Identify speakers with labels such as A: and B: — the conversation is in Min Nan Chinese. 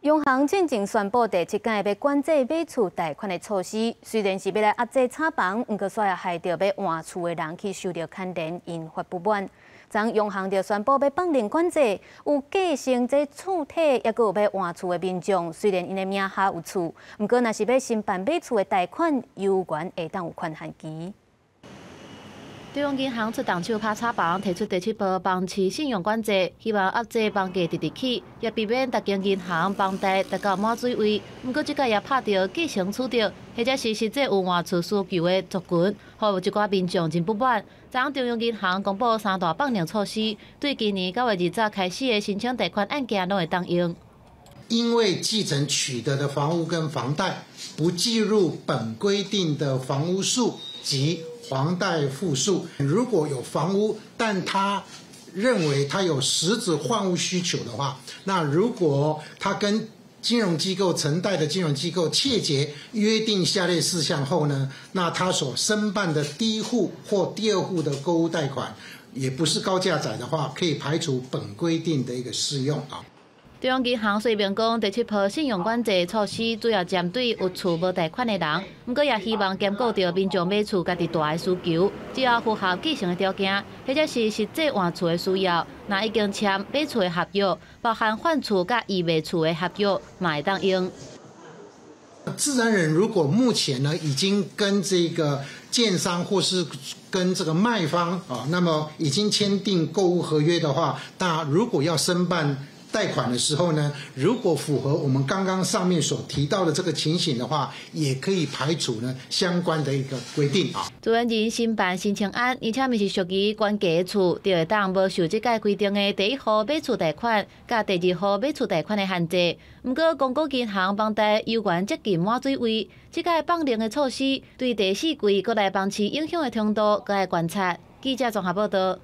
A: 央行進前宣布第七擺欲管制買厝貸款的措施，雖然是欲來壓制炒房，毋過煞也害著欲換厝的人去受著牽連，引發不滿。昨央行就宣布欲放寬管制，有繼承這厝體，抑閣有欲換厝的民眾，雖然𪜶的名下有厝，毋過若是欲申辦買厝的貸款，猶原會當有寬限期。
B: 中央銀行出重手拍炒房，提出第七波房市信用管制，希望壓制房價直直起，也避免逐間銀行房貸達到滿水位。毋過這擺也拍著繼承取得，或者是實際有換厝需求的族群，予有一寡民眾真不滿。昨中央銀行公布三大放寬措施，對今年9月20開始的申請貸款案件攏會當用。
C: 因為繼承取得的房屋跟房貸不計入本規定的房屋數及房貸戶數。如果有房屋，但他認為他有實質換屋需求的話，那如果他跟金融機構承貸的金融機構切結約定下列事項後呢，那他所申辦的第一戶或第二戶的購屋貸款，也不是高價宅的話，可以排除本規定的一個適用啊。
B: 中央銀行說明講，第七波信用管制措施主要針對有厝無貸款的人，毋過也希望兼顧著民眾買厝家己蹛的需求，只要符合繼承的條件，或者是實際換厝的需要，若已經簽買厝的合約，包含換厝佮預賣厝的合約，嘛會當用。
C: 自然人如果目前呢已經跟這個建商或是跟這個賣方啊，那麼已經簽訂購屋合約的話，那如果要申辦貸款的時候呢，如果符合我們剛剛上面所提到的這個情形的話，也可以排除呢相關的一個規定啊。
B: 自然人申辦申請案，而且毋是屬於原價的厝，就會當無受這擺規定的第一戶買厝貸款，佮第二戶買厝貸款的限制。毋過，公股銀行房貸猶原接近滿水位，這擺放寬的措施對第四季國內房市影響的程度，閣愛觀察。記者綜合報道。